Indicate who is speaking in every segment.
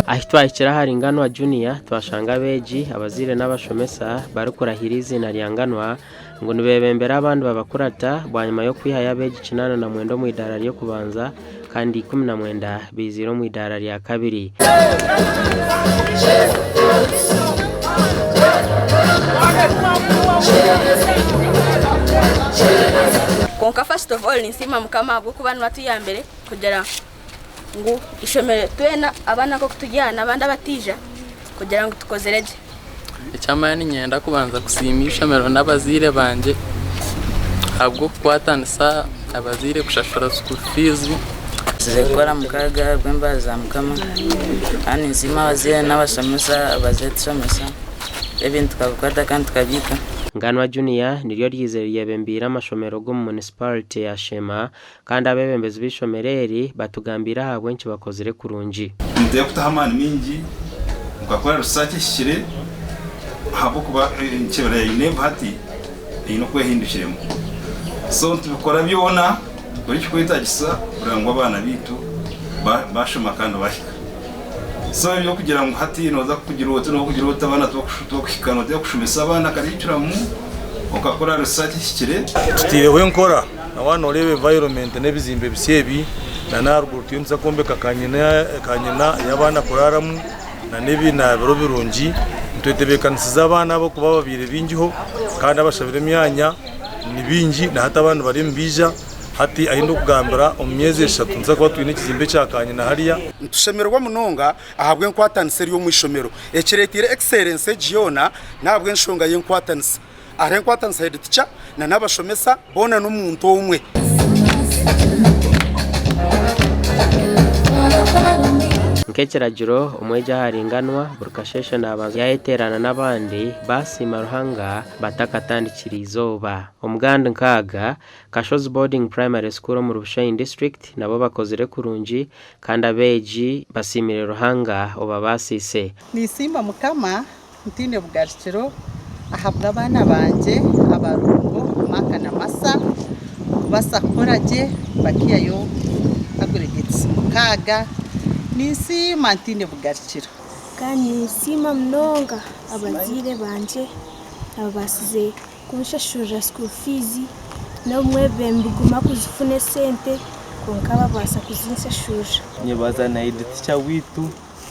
Speaker 1: Ahi twahikire ahari Nganwa Junior twashanga abeegi, abazaire n'abashomesa barikurahira eiziina rya Nganwa ngu nibebembera abandi babakurata bwanyima y'okwihayo abeegi 89 omu idaara ry'okubanza kandi 19 baiziire omu idaara rya kabiri.
Speaker 2: Kwonka first of all ninsiima Mukama ahabw'okuba niwe atuyambire kugira ngu eishomero twena abaana nk'oku turi aha n'abandi abataija kugira ngu tukozire gye.
Speaker 3: Eky'amaani niinyenda kubanza kusiima eishomero n'abazaire bangye ahabw'okukwatanisa abazaire kushashura school fees.
Speaker 4: Tuze kukora mukaaga ahabw'embabazi za Mukama kandi ninsiima abazaire n'abashomesa abazaire tushomesa ebintu tukabikwata kandi tukabiika.
Speaker 1: Nganwa Junior niryo ryizire ryebembeire amashomero g'omu munisiparite ya Sheema Kandi abeebembezi b'eishomero eri batugambiire ahabw'enki bakozire kurungi.
Speaker 5: Nituteekwa kutaho amaani maingi mukakora research ehikire ahabw'okuba enkyebera ya UNEB hati eine oku ehindukiremu. So nitubikora byona tukore ekirikwetagisa kugira ngu abaana baitu bashoma kandi bahika. So eby'okugira ngu hati nooza kugira oti n'okugira oti abaana tibakuhika nooteekwa kushomesa abaana curriculum okakora research ehikire.
Speaker 6: Tutaireho enkora Na waaba nooreeba environment n'ebizimbe bisya ebi na n'aharuguru turiyo nituza kwombeka kanyina kanyina ey'abaana kuraaramu na n'ebinaabiro birungi. Nitwetebeekanisiza abaana abo kuba babaire baingiho kandi abashabire emyanya ni baingi na hati abandi bariyo nibaija. Hati ahi ndikugambira omu myezi eshatu nituza kuba twine ekizimbe ekya kanyina hariya.
Speaker 7: Nitushemererwa munonga ahabw'enkwatanisa eri omu ishomero. Ekireteire excellence egi yoona n'ahabw'enshonga y'enkwatanisa. Hariho enkwatanisa head teacher na n'abashomesa boona n'omuntu omwe.
Speaker 1: Nk'ekiragiro, omwegi aharinganwa buri kasheeshe naabanza yaayeteerana n'abandi baasiima Ruhanga batakatandikire eizooba. Omugandi nk'aga, Kashozi Boarding Primary School omuri Bushenyi District nabo bakozire kurungi kandi abeegi basiimire Ruhanga obabaasiise.
Speaker 8: Ninsiima Mukama Ntaine bugarukiro ahabw'abaana bangye abarongo Mark na Masa kubaasa kukora gye bakihayo aggregates mukaaga. Ninsiima ntaine bugarukiro.
Speaker 9: Kandi ninsiima munonga abazaire bangye ababaasize kunshashurira school fees n'obumwe bibaire nibiguma kuzifuna esente kwonka babaasa kuzinshashurira.
Speaker 10: Nyebaza na head teacher waitu.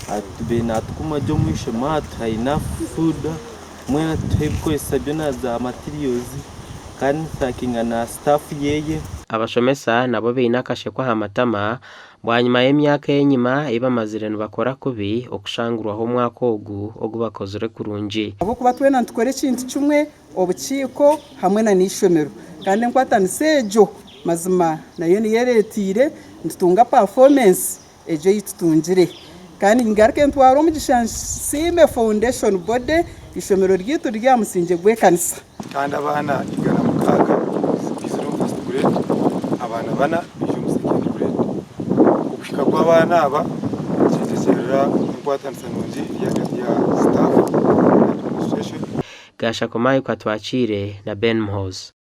Speaker 10: Atubaire natukuma gye omu ishomero atuha enough food mbwenu atuha ebikukozesa byona za materials kandi nituthankinga na staff yeye.
Speaker 1: Abashomesa nabo baine akasheko aha matama bwanyima y'emyaka ey'enyima ei bamazire nibakora kubi okushangurwaho omwaka ogu ogu bakozire kurungi.
Speaker 8: Ahabw'okuba twena nitukora ekintu kimwe, obukiiko hamwe na n'eishomero kandi enkwatanisa egyo mazima nayo niyo ereteire nitutunga performance Egyo ei tutungire. Kandi ngaruke ntware omugisha nsiime Foundation Body, eishomero ryaitu riri aha musingye gw'ekanisa.
Speaker 11: Kandi abaana 106 baizire omu first grade, abaana bana baija omu second grade. Okuhika kw'abaana aba nikigyekyerera enkwatanisa nungi eri ahagati ya staff na administration.
Speaker 1: Gashako Mike Atwakiire na Ben Muhoozi.